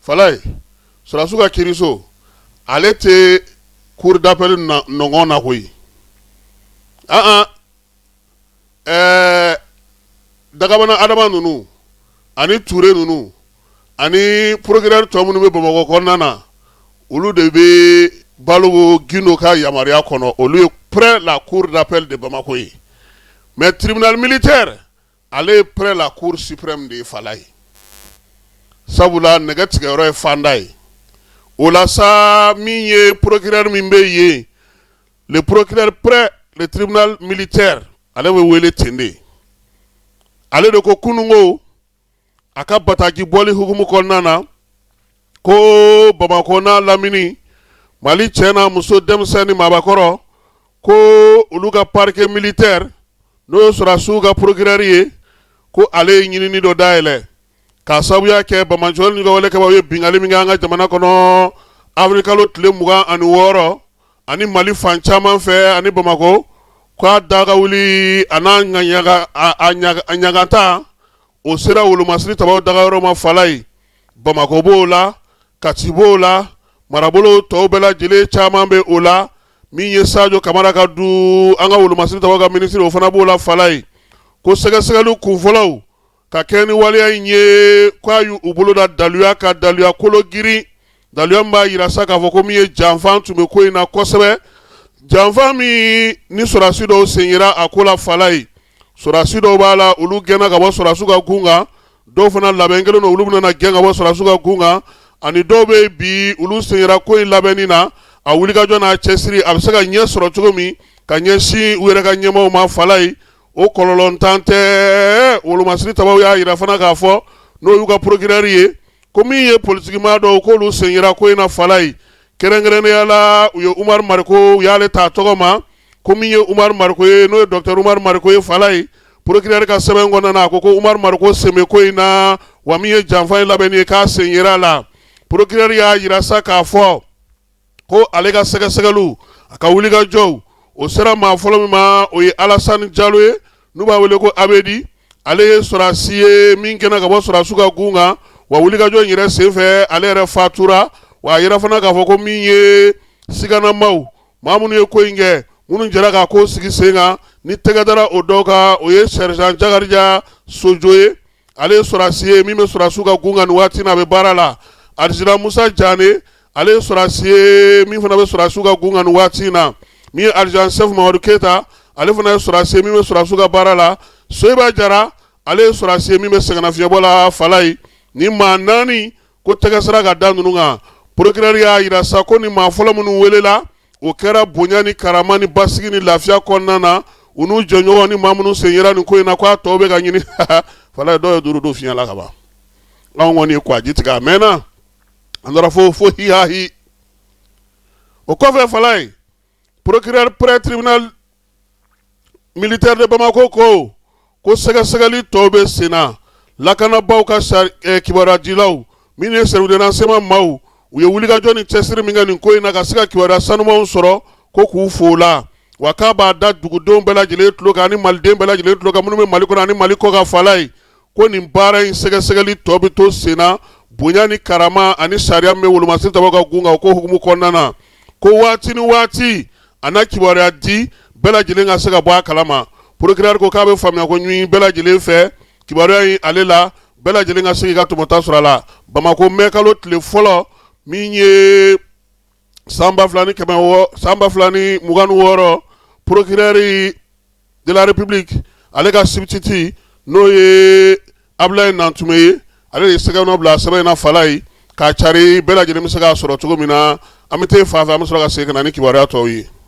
Falaye, sɔrɔdasiw ka kiiriso, ale tɛ cour d'appel nɔngɔn na koyi. An ɛɛ Dagabana Adama ninnu ani Ture ninnu ani procureur tɔ minnu bɛ Bamakɔ kɔnɔna na, olu de bɛ Balogo Gindo ka yamaruya kɔnɔ. Olu ye près la cour d'appel de Bamako ye, mais tribunal militaire, ale ye près la cour suprême de ye, Falaye, sabula nɛgɛ tigɛyɔrɔ ye fanda ye. O la sa, min ye procureur min bɛ yen, le procureur près le tribunal militaire, ale bɛ wele ten de. Ale de ko kununko, a ka bataki bɔli hukumu kɔnɔna na, ko Bamakɔ n'a lamini, Mali cɛ n'a muso, denmisɛn ni maabakɔrɔ, ko olu ka parquet militaire, n'o ye sɔrɔdasiw ka procureur ye, ko ale ye ɲinini dɔ dayɛlɛ k'a sababuya kɛ banbaanciw ni ka walekɛbaaw ye binkanni min kɛ an ka jamana kɔnɔ avril kalo tile 26 ani Mali fan caman fɛ ani Bamakɔ, k'a daga wuli a n'a ɲagata, o sera wolomasiri tabaw dagayɔrɔ ma, Falaye. Bamakɔ b'o la, Kati b'o la, marabolo tɔw bɛɛ lajɛlen caman bɛ o la. Min ye Sajo Kamara ka du, an ka wolomasiri tabaw ka minisiri, o fana b'o la, Falaye. Ko sɛgɛsɛgɛli kunfɔlɔw ka kɛ ni waleya in ye, k'a y'u bolo da daluya ka daluya kolo girin, daluya min b'a jira sa k'a fɔ ko min ye janfa tun bɛ ko in na kosɛbɛ, janfa min ni sɔrɔdasi dɔw sen yera a ko la, Falaye. Sɔrɔdasi dɔw b'a la, olu gɛnna ka bɔ sɔrɔdasiw ka gun kan, dɔw fana labɛn kelen don, olu bɛna na gɛn ka bɔ sɔrɔdasiw ka gun kan, ani dɔw bɛ bi, olu sen yera ko in labɛnni na, a wulikajɔ n'a cɛsiri, a bɛ se ka ɲɛ sɔrɔ cogo min ka ɲɛsin u yɛrɛ ka ɲɛmaaw ma, Falaye. O kɔlɔlɔntan tɛ. Wolomasiri tabaw y'a jira fana k'a fɔ, n'o y'u ka procureur ye, ko min ye politikimaa dɔw, k'olu sen yera ko in na, Falaye. Kɛrɛnkɛrɛnnenya la, u ye Umaru Mariko, u y'ale ta tɔgɔ ma, ko min ye Umaru Mariko ye, n'o ye docteur Umaru Mariko ye, Falaye. Procureur ka sɛbɛn kɔnɔna na, a ko ko Umaru Mariko sen bɛ ko in na, wa min ye janfa in labɛnni ye, k'a sen yera a la. Procureur y'a jira sa k'a fɔ ko ale ka sɛgɛsɛgɛliw, a ka wulikajɔw, o sera maa fɔlɔ min ma, o ye Alasani Jalo ye, n'u b'a wele ko Abedi. Ale ye sɔrɔdasi ye min gɛnna ka bɔ sɔrɔdasiw ka gun kan, wa wulikajɔ in yɛrɛ senfɛ, ale yɛrɛ fatura. Wa a yira fana k'a fɔ ko min ye siganamaw, maa minnu ye ko in kɛ, minnu jɛra k'a ko sigi sen kan, ni tɛgɛ dara o dɔw kan, o ye sergent Jakarija Sojo ye. Ale ye sɔrɔdasi ye min bɛ sɔrɔdasiw ka gun kan nin waati na, a bɛ baara la. Adjudant Musa Jane, ale ye sɔrɔdasi ye min fana bɛ sɔrɔdasiw ka gun kan nin waati na. Min ye adjudant chef Mamadu Keyita, ale fana ye sɔrɔdasi ye min bɛ sɔrɔdasiw ka baara la. Soyiba Jara, ale ye sɔrɔdasi ye min bɛ sɛgɛnnafiɲɛbɔ la, Falaye. Ni maa naani ko tɛgɛ sera ka da ninnu kan. Procureur y'a jira sa ko ni maa fɔlɔ minnu welela, o kɛra bonya ni karama ni basigi ni lafiya kɔnɔna na, u n'u jɛɲɔgɔn ni maa minnu sen yera nin ko in na, k'a tɔw bɛ ka ɲini, Falaye. Dɔw ye duuru don fiɲɛ la ka ban. Anw kɔni ye kwaji tigɛ, a mɛnna, an taara fo hihahi. O kɔfɛ, Falaye, procureur près tribunal militaire de Bamako ko sɛgɛsɛgɛli tɔw bɛ sen na. Lakanabaaw ka kibaruya dilaw, min ye service de renseignement maaw, u ye wulikajɔ ni cɛsiri min kɛ nin ko in na ka se ka kibaruya sanumanw sɔrɔ, ko k'u fo la, wa k'a b'a da dugudenw bɛɛ lajɛlen tulo kan ani maliden bɛɛ lajɛlen tulo kan, minnu bɛ Mali kɔnɔ ani Mali kɔkan, Falaye, ko nin baara in sɛgɛsɛgɛli tɔ bɛ to sen na bonya ni karama ani sariya min bɛ wolomasiri tabaw ka gun kan, o ko hukumu kɔnɔna na, ko waati ni waati a na kibaruya di bɛɛ lajɛlen ka se ka bɔ a kalama. Procureur ko k'a bɛ faamuya ko ɲini bɛɛ lajɛlen fɛ kibaruya in ale la, bɛɛ lajɛlen ka se k'i ka tɔmɔta sɔrɔ a la. Bamakɔ, mɛ kalo tile fɔlɔ min ye san ba fila ni kɛmɛ san 2026, procureur de la République, ale ka substitut, n'o ye Abulayi Nantume ye, ale de ye sɛgɛnɔ bila sɛbɛn in na, Falaye, k'a cari bɛɛ lajɛlen bɛ se k'a sɔrɔ cogo min na. An bɛ taa fan fɛ, an bɛ sɔrɔ ka segin ka na ni kibaruya tɔw ye.